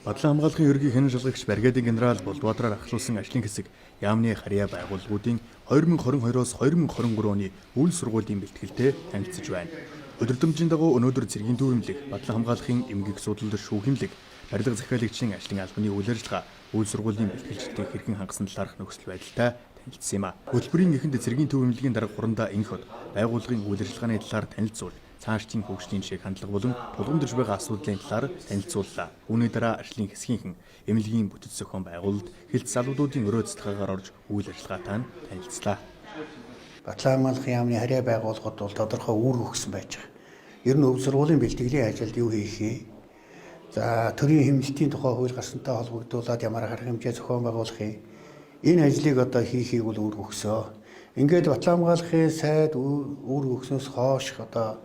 Батлан хамгаалахын ерөнхий хянан шалгагч бригадын генерал Болдбадраар ахлуулсан ажлын хэсэг яамны харьяа байгууллагуудын 2022-оос 2023 оны үйл сургуулийн бэлтгэлтэй танилцж байна. Удирдамжийн дагуу өнөөдөр цэргийн төв эмнэлэг, Батлан хамгаалахын эмгэг суудал шүүх эмнэлэг, барилга захиалагчийн ажлын албаны үйл ажиллагаа, үйл сургуулийн бэлтгэлчдийг хэрхэн хангасан талаарх нөхцөл байдалтай танилцсан юм а. Хөтөлбөрийн эхэнд цэргийн төв эмнэлгийн дарга Хурандаа Энх хот байгууллагын үйл ажиллагааны талаар танилцуул, цаашдын хөгжлийн жишээг хандлага болон тулгамдарч байгаа асуудлын талаар танилцууллаа. Үүний дараа ажлын хэсгийнхэн эмнэлгийн бүтэц зохион байгуулалт, хэлц залуудуудын өрөө цэцгээгээр орж үйл ажиллагаатай нь танилцлаа. Батлан хамгаалахын яамны харьяа байгууллагад бол тодорхой үүрэг өгсөн байж байгаа. Ер нь өв сургуулийн бэлтгэлийн ажилд юу хийх юм? За, төрийн хэмнэлтийн тухай хууль гарсантай холбогдуулаад ямар арга хэмжээ зохион байгуулах юм? Энэ ажлыг одоо хийхийг бол үүрэг өгсөө. Ингээд Батлан хамгаалахын сайд үүрэг өгснөөс хойш одоо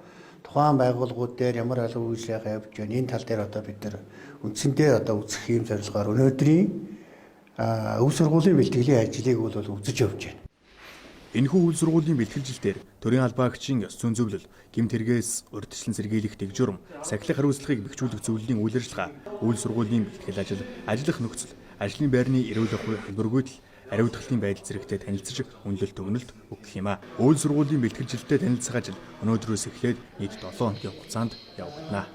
тухайн байгууллагууд дээр ямар алга үйл ажиллагаа явж байна? Энэ тал дээр одоо бид нар үндсэндээ одоо үзэх юм зорилгоор өнөөдрийн өв сургуулийн бэлтгэлийн ажлыг бол үзэж явж байна. Энэхүү үйл сургуулийн бэлтгэлжилтээр төрийн албаагчийн ёс зүйн зөвлөл, гэмт хэрэгээс урьдчилан сэргийлэх дэг журам, сахилах хариуцлагыг бэхжүүлэх зөвлөлийн үйл ажиллагаа, үйл сургуулийн бэлтгэл ажил, ажиллах нөхцөл, ажлын байрны эрүүл ахуй хэлбэргүйтэл, ариутгалын байдал зэрэгтэй танилцж үнэлэлт өгнөлт өгөх юм а. Үйл сургуулийн бэлтгэлжилттэй танилцах ажил өнөөдрөөс эхлээд нийт 7 хоногийн хугацаанд явагдана.